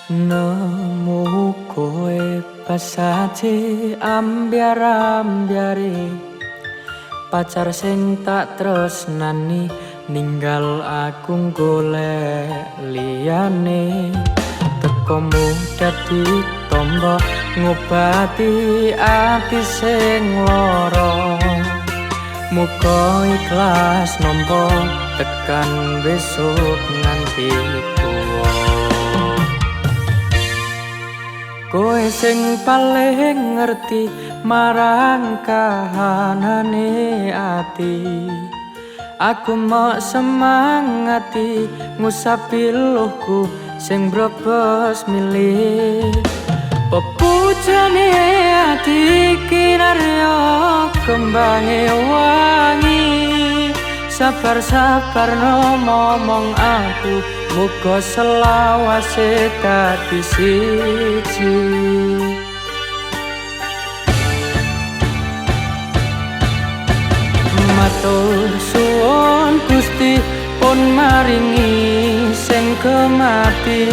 Nemu kowe pasate ambyar-ambyare, pacar sing tak tresnani ninggal aku golek liyane. Tekomu dadi tombo ngobati ati sing lara, muga ikhlas nampa tekan besok nganti tuwa. Kowe sing paling ngerti marang kahanane ati, aku mok semangati ngusapi luhku sing brebes milih. Pepujane ati kinarya kembange wangi, sabar-sabar no momong aku, muga selawase dadi siji. Matur suwun Gusti pun maringi sing kemati,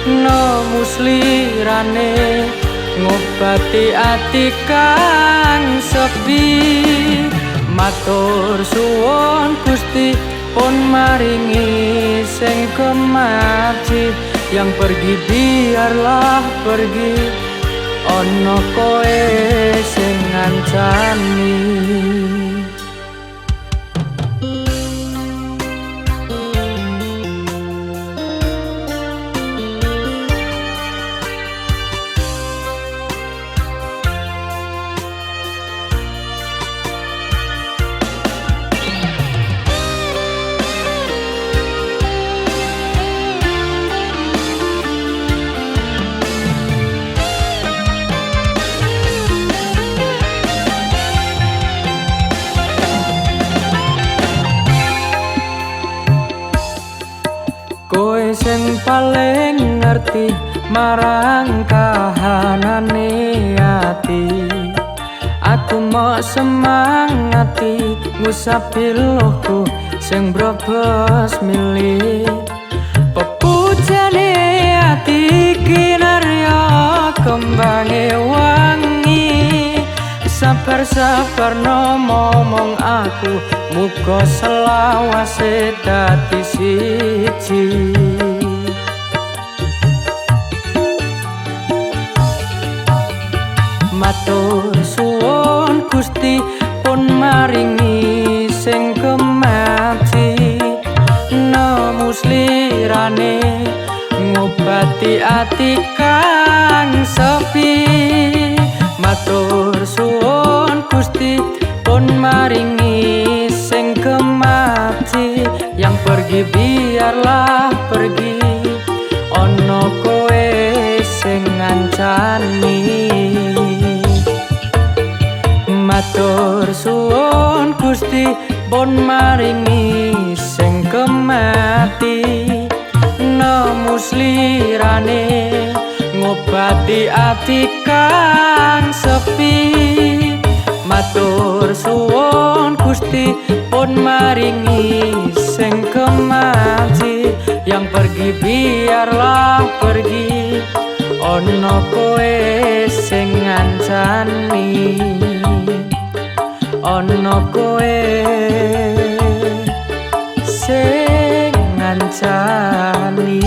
nemu slirane ngobati ati kang sepi. Matur suwun Gusti pun maringi sing kemati, yang pergi biarlah pergi, ono kowe sing ngancani. Kowe sing paling ngerti marang kahanane ati, aku mok semangati ngusapi luhku sing brebes milih. Pepujane ati kinarya kembange wangi, sabar-sabar no momong aku, muga selawase dadi siji. Matur suwun Gusti pun maringi sing kemati, nemu slirane ngobati ati kang sepi. Matur suwun Gusti pun maringi sing kemati, yang pergi biarlah pergi, ono kowe sing ngancani. Matur suwun Gusti pun maringi sing kemati, nemu slirane ngobati ati kang sepi. Matur suwun Gusti pun maringi sing kemati, yang pergi biarlah pergi, ono kowe sing ngancani. Ono kowe sing ngancani.